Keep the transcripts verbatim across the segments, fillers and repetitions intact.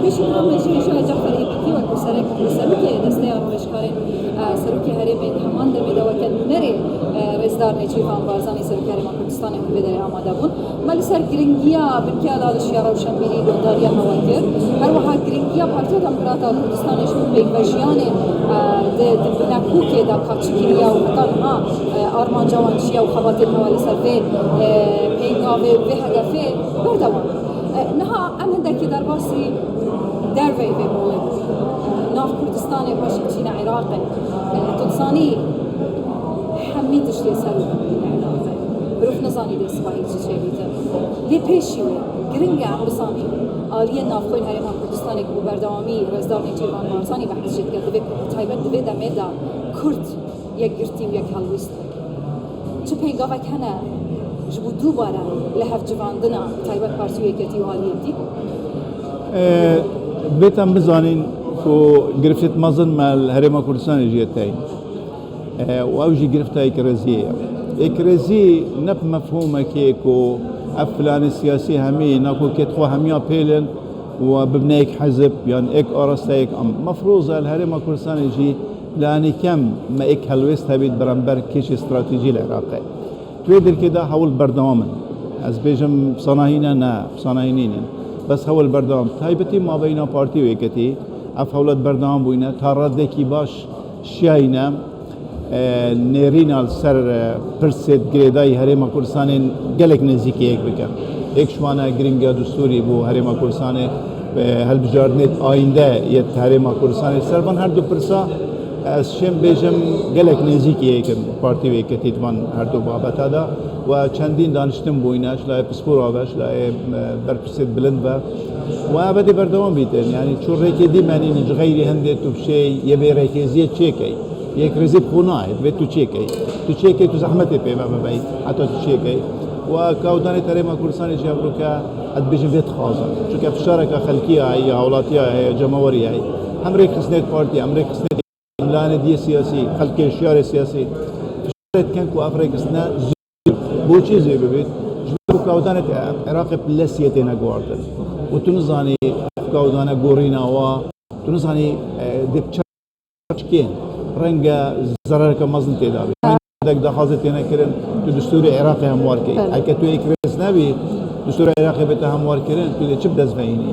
Pêşî niha me jî Rêjeya Cafer Îpîkî wekî serek, serokê desteya rêveşkarên, e, serokê herêmê di heman demê de weke nûnerê, e, Rêzdar Nêçîrvan Barzanî serokê Herêma Kurdistanê hûn vê derê amade bûn. Me li ser giringiya binkeya dadişiya rewşenbîrî guhdariya hewa kir. Her wiha giringiya Partiya Demokrata Kurdistanê ji bo pêkvejiyanê, e, di, di binekokê de ka çi kiriye û heta niha, e, armanca wan çi ye û xebatên hewa li ser vê, e, pêngavê, vê hedefê berdewam in. E, niha em hindekî derbasî derveyî vê holê bûn. Nav Kurdistanê paşê çîne Iraqê. E, tu dizanî hemî tiştê ser û bîne Iraqê. Mirov nizanî dê sibahî çi çêbîtin. Lê pêşî wê giring e em bizanîn aliyên navxweyên Herêma Kurdistanê ku bi berdewamî Rêzdar Nêçîrvan Barzanî behs jê dike, divê taybet di vê demê de Kurd yekgirtî û yekhelwîst bin. Çi pêngavek hene ji bo dubare lihevcivandina taybet Partî û Yeketî û aliyên dî? Ee, Divêt em bizanîn ku giriftet mezin me li Herêma Kurdistanê jî ye tey. Ee, û ew jî girifta êkrêziyê ye. Êkrêzî ne bi mefhûmekê ku ev planê siyasî hemî nakokê xwe hemiya pêlin û bibine êk hizib yan êk arasteyek. Em mefrûz e li Herêma Kurdistanê jî planê kem me êk helwêst hebît beramber kêşê stratejî li Iraqê. Di wê derkê de hewl berdewam in. Ez bêjim sanahî ne, ne, sanahî nînin. Bes hewl berdewam. Taybetî mabeyna partî û yeketî ev hewlet berdewam bûyne. Ta redekî baş şiyayne, e, nêrîna li ser, e, pirsê girêdayî Herêma Kurdistanê gelek nêzîkî yek bikin. Yek ji wan e giringiya destûrî bo Herêma Kurdistanê, e, hilbijartinê ayînde yê Herêma Kurdistanê. Ser van her du pirsa ez şêm bêjim gelek nêzîkî yek in partî û yeketî di van her du babeta de. Û çendîn daniştin bûyne, ji layê pispora ve, ji layê, e, berpirsê bilind ve. Û ev dê berdewam bîtin. Yanî çi rêkê dî me nînin ji xeyrî hindê tu bişêy yê vê rêkêziyê çêkey. Yek rêzî bi xwe nayê, divê tu çêkey. Tu çêkey, tu zehmetê pê ve bibey, heta tu çêkey. Û kawdanê Herêma Kurdistanê jî evroke ez dibêjim vê dixwazin. Çunke fişareke xelkî ya heye, ya hawlatiya heye, ya cemawerî heye. Hem rêkxistinê partî, hem rêkxistinê Layene diyê siyasî, xelkê şiyarê siyasî fişarê dikin ku ev rêkxistine zû, boçî zû bibît? Ji ber ku kawdanê te Iraqê pile siyê têne guhartin. Û tu nizanî ev kawdane gorîna wa, tu nizanî, e, dê bi çi çikên. Renge zerareke mezin tê de bî. Renge dek daxwazê têne kirin, tu destûrê Iraqê hemwar key. Belê. Heke tu êkrêz nebî, destûra Iraqê bê te hemwar kirin, tu dê çi bi dest ve hînî?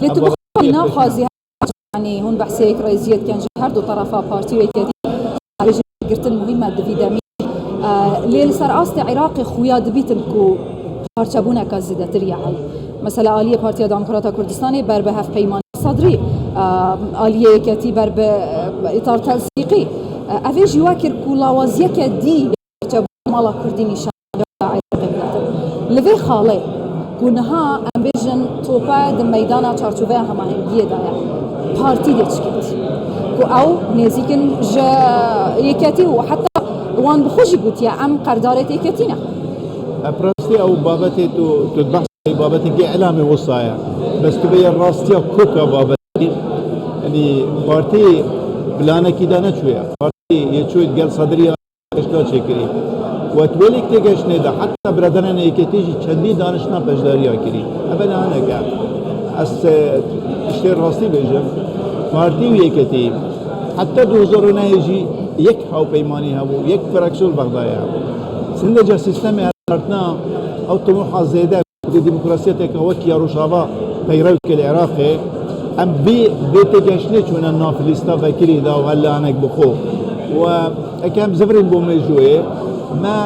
Lê tu bi xwe naxwazî, yanî hûn behsê yek rêziyê dikin ji her du terefa partî û yeketî, ji girtin muhîm e di vî demî. E, lê li ser astê Iraqê xuya dibîtin ku parçebûneke zêdetir ya heye. Mesela aliyê Partiya Demokrata Kurdistanê ber bi hevpeymanê Sedrî, e, aliyê yeketî ber bi, e, îtar tensîqî. E, ev ê jî we kir ku lawaziyeke dî parçebûna mala Kurdî nîşan da Iraqê bidin. Li vê xalê ku niha em bêjin tope di meydana çarçoveya hemahengiyê de ye, partî dê çi ket? Ku ew nêzîkin ji yeketî û heta wan bi xwe jî gotiye, em qerdarê yeketî ne. Ev rastî ew babetê tu, tu behsê babetekî îlamê wisa ye. Bes tu bê rastiya koka babetê. Yanî partî planekî de neçûye. Partî yê çûyê gel Sedriya pêşda çêkirî. Wet wê lêk têgeştinê de heta biraderên yeketî jî çendî danişna beşdariya kirî. Ev e niha neke. Ez, e, tiştê rastî bêjim. Partî û yeketî heta du hezar û nehê jî yek hawpeymanî hebû, yek fraksyon Bexdayê hebû. Sinde ca sîstemê hilbijartina ew timoha zêde Di demokrasiyeteke wekî ya Rojava peyrew ke li Iraqê, em vê, vê têgeştinê çûne nav lîsta vekirî de û helanek bi xwe. Û, e, eke em zivirîn bo mêjoyê, me,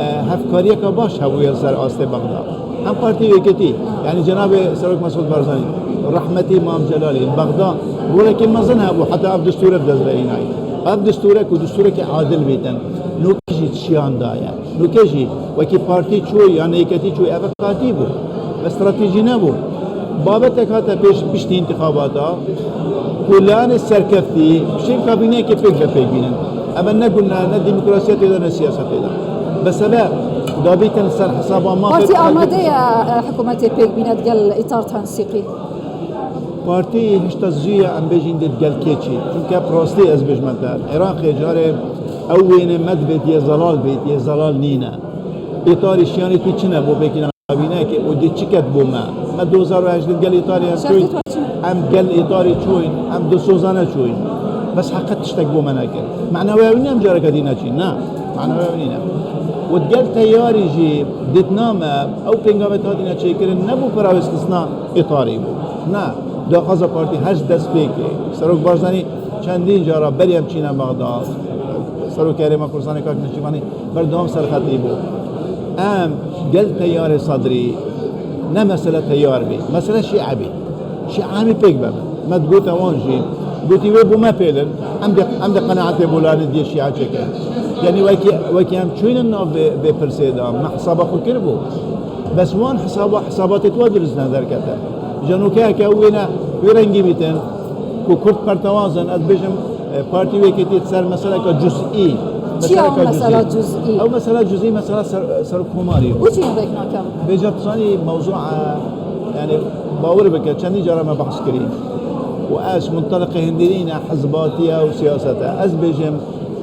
e, hevkariyeke baş hebûye li ser astê Bexda. Hem partî û yeketî, yanî cenabê Serok Mesûd Barzanî, rehmetî Mam Celalî, li Bexda rolekî mezin hebû, heta ev destûre bi dest ve hînayî. Ev destûre ku destûrekî adil bîtin, nokê jî çiyan daye. Nûke jî wekî partî çû yan yeketî çû, ev katî bû. Ve stratejî nebû. Babetek hate pêş piştî întixabata ku layanê serkeftî şên kabîneyekê pêk ve pêk bînin. Ev ne gune, ne demokrasiyetê de, ne siyasetê de. Bes ev dabîtin ser hesaba mafê Partî amade ye, e, hikûmetê pêk bîne digel îtar tensîqî. Partî hişta zû ye em bêjin dê gel kê çî. Çunke bi rastî ez bêjme te, Iraqê carê ew wêne me dibêt yê zelal bêt, yê zelal nîne. Îtarî şiyanê tî çi ne bo pêkîna kabînekê û dê çi ket bo me? Me du hezar û hejdeh gel îtarî em Şertê çûyî. Tu çi ne? Em gel îtarî çûyîn, em dilsozane çûyîn. Bes heqet tiştek bo me nekir. Mena wê ew nîne em careke dî neçîn, ne. Mena wê ew nîne. Û gel teyarî jî dîtina me, ew pêngavê hatine çêkirin, ne bo pira wê xistina îtarî bû. Ne. Daxwaza partî her ji destpêkê. Serok Barzanî çendîn cara berî em çîne Bexda, Serokê Herêma Kurdistanê Kak Neçîrvanî berdewam serxetî bû. Em gel teyarê Sedrî, ne mesele teyar bî, mesele şîe bî. Şîe hemî pêk be. Me digote wan jî, gotî wê bo me pêlin, em de, em de qenaetê bo lane diye şîe çêke. Yanî wekî, wekî em çûyne nav vê, vê pirsê de, me hesaba xwe kiribû. Bes wan hesaba, hesabatê tu wa dirist ne derkete. Janokeyeke ew wê ne, wê rengî bîtin, ku Kurd pertewazin, ez bêjim, e, Partî Wêketî ser meseleka cuzî. Çi ya Meseleka mesela cuzî? Ew mesela cuzî, mesela ser, serokkomarî. Û çi rêk nake? Bêca tu zanî mewzû, e, yani bawer bike, çendî cara me behs kirî. Û ez ji munteliqê hindîrîne hizbatiye û siyasete. Ez bêjim,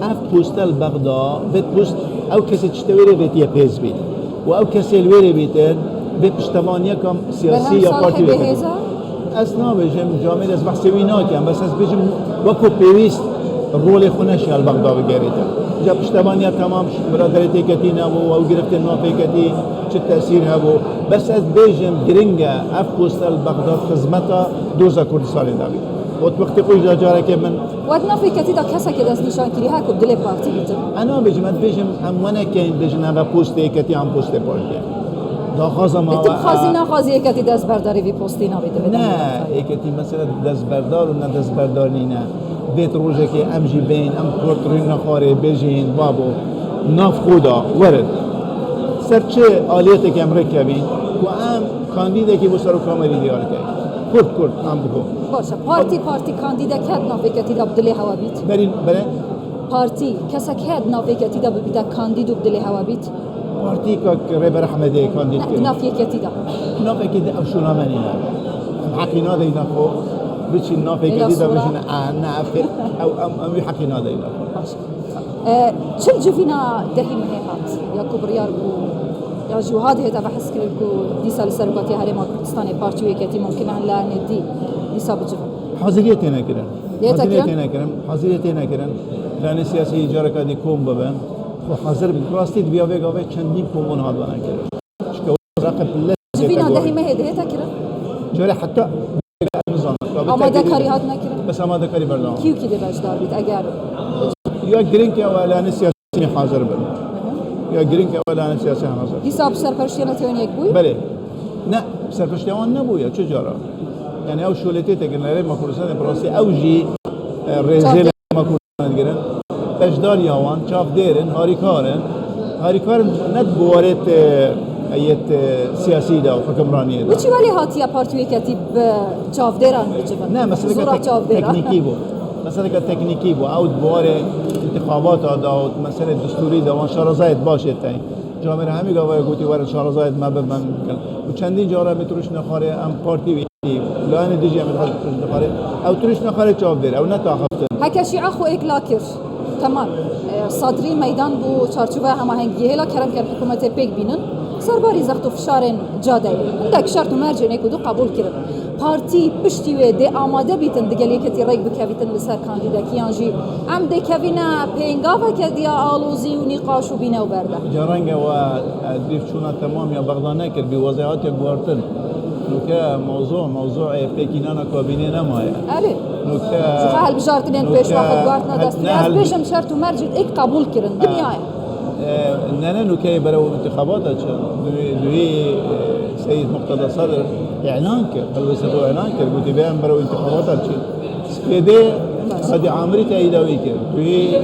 ev poste li Bexda, vê post, ew kesê çi tewêrê vêtiye pêz bî. Û ew kesê li wê rê bîtin, vê piştevaniyeka siyasî Berhem ya Salihê partî vê bêhêz e? Ez nabêjim, camêr ez behsê wî nakim, bes ez bêjim weko pêwîst rolê xwe neşiya li Bexda bigerîte. Îca piştevaniya temam ji biraderê têketî nebû, ew giriftin nafêketî çi tesîr hebû. Bes ez bêjim giring e, ev poste li Bexda xizmeta doza Kurdistanê de bî. Û wextê xwe îca carekê min We di nav yeketî de kesekê destnîşan kirî heke bi dilê partî bîtin? Ez nabêjim, ez dibêjim em wene keyin bêjin ev e postê yeketî an postê partiyê. Daxwaza me E, tu ew e. Dixwazî naxwazî yeketî destberdarê vî postê nabê divê Ne, demê de. Yeketî mesele destberdar û ne destberdar nîne. Vêt rojekê em jî bên, em Kurd rûnine xwarê bêjin, babo, nav xwe da, werin. Ser çi aliyeteke em rêkevîn, ku em kandîdekî bo serokkomarî diyar keyin. Kurd, Kurd, em bixwe. Baş e. Partî, partî kandîdek heye di nav yeketî de bi dilê hewe bît? Berî, berê? Partî, kesek heye di nav yeketî de bibîte kandîd û bi dilê hewe bît? Partî kak Rêber Ehmedê kandîd Ne, kir. Di nav yeketî de. Di nav yeketî de ew şûna me nîne. Em heqî nadeyne xwe biçîn nav yeketî de bijin, a, ne, ev, ew, em, em wî heqî nadeyne xwe. Baş. E, çil civîna dehî mehê hat, ya ku biryar bû, ya jî wiha dihête vehs kirin ku dîsa li serokatiya Herêma Kurdistanê Partî û Yeketî mumkin e, lê dî, dîsa bicivin. Haziriyê têne kirin. Lê Haziriyê têne kirin? Têne kirin. Haziriyê têne kirin. Lane siyasî careka dî kom bibin. Xwe hazir bin. Rastî dibiya vê gavê çendîn komon hat vane kirin. Çike raqe pille Civîna dehî mehê dihête kirin? Jare heta Amadekarî hat nekirin? Bes amadekarî berdewam. Kî û kî dê beşdar bît eger Ya giring e welane siyasî hazir bin. Ya giring e welane siyasî hazir. Dîsa bi serpereştiya Netewên Yekbûyî? Belê. Ne, serpereştiya wan nebû ya, çi cara? Yani ew şolê tê tekin, Herêma Kurdistanê bi rastî ew jî, e, rêzê Çavdêr. Herêma Kurdistanê digirin. Beşdariya wan, çavdêr in, harîkar in. Harîkar in ne di biwarê te, yet, e, siyasî de û hukimraniyê de. Wî çi welê hatiye Partî Yeketî bi çavdêran bicivin? Ne, meseleke Zora tek-, çavdêran. Teknîkî bû. Meseleke teknîkî bû. Ew di biwarê întixabata de û meselê destûrî de wan şarazayet başê tey. Camêr hemî gava gotî werin şarazayet me bibin. Û çendîn cara em ê tu rûşine xwarê em partî wî, layenê dijî em ê tu rûşine xwarê. Ew tu rûşine xwarê çavdêr, ew ne taxiftin. Heke şîa xwe êkla kir. Temam. E, Sadrî meydan bû çarçoveya hemahengiyê. Hêla kerem ker hikûmetê pêk bînin. Serbarî zext û fişarên cadeyê. Hindek şert û mercên êk û du qebûl kirin. Partî piştî wê dê amade bîtin digel yeketî rêk bikevîtin li ser kandîdekî yan jî em dê kevîne pêngaveke diya alozî û nîqaş û bîne û berde. Carenge we, e, dîv çûna temam ya Bexda nekir, bî wezê hatiye guhartin. Nuke mewzû, mewzûê pêkînana kabînê nemaye. Erê. Nuke, Ji xwe helbijartinên nuke pêş wexit guhartina hel-, destûrê. ne Ez hel- bêjim şert û mercên êk qebûl kirin. Ha. Dinyayê. E, ne, ne, nûkeyê berew întixabata çi? Duhî, duhî, e, Seyîd Muqteda Sadr îlan kir, helwestê xwe îlan kir, gotî, bê em berew întixabata çin. Spêdê Sadî Amirî teyîda wî kir. Duhî, e,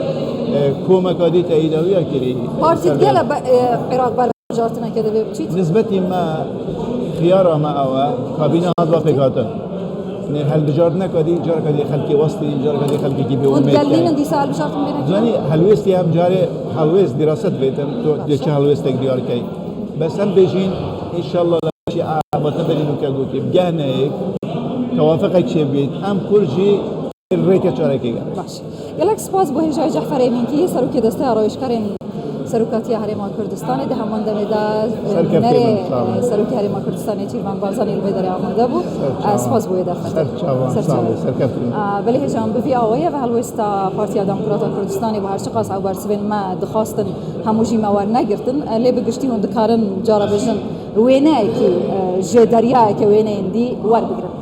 komeka dî teyîda wî ya kirî. Partî Ser gele be, e, Iraq ber Hilbijartineke divê biçît? Nisbetî me, xiyara me ew e, kabîne hat va pêkhatin. Nê hilbijartineka dî, careka dî xelkê westî, careka dî xelkekî bê Hûn umêd gelînin key. Dîsa hilbijartin bêne? Zanî, helwêstî em carê helwêst dîraset bêtin, tu Baş dê e. Çi helwêstek diyar key. Bes em bêjîn, înşallah, la çi a, bate berî nûke gotî. Gehneyek, tewafeqek çêbît, em kur jî rêke çarekê gerin. Baş. Gelek spas bo hêjayê Cefer Emînkî, serokê desteya rawêjkarên Serokatiya Herêma Kurdistanê di heman demê de, e, Serkeftin nûnerê, bin, sağ olun. E, Serokê Herêma Kurdistanê Çîrvan Barzanî li vê derê amade bû. Serçavan. E, spas bû wê derfetê. Serçavan, sağ olun, serkeftin. E, belê hêja em bi vî awayî ve helwêsta Partiya Demokrata Kurdistanê bû, her çiqas ew bersivên me dixwastin hemû jî me wernegirtin. E, lê bi giştî hûn dikarin cara bêjin wêneyekî, e, ji deryayeke wêneyên dî werbigirin.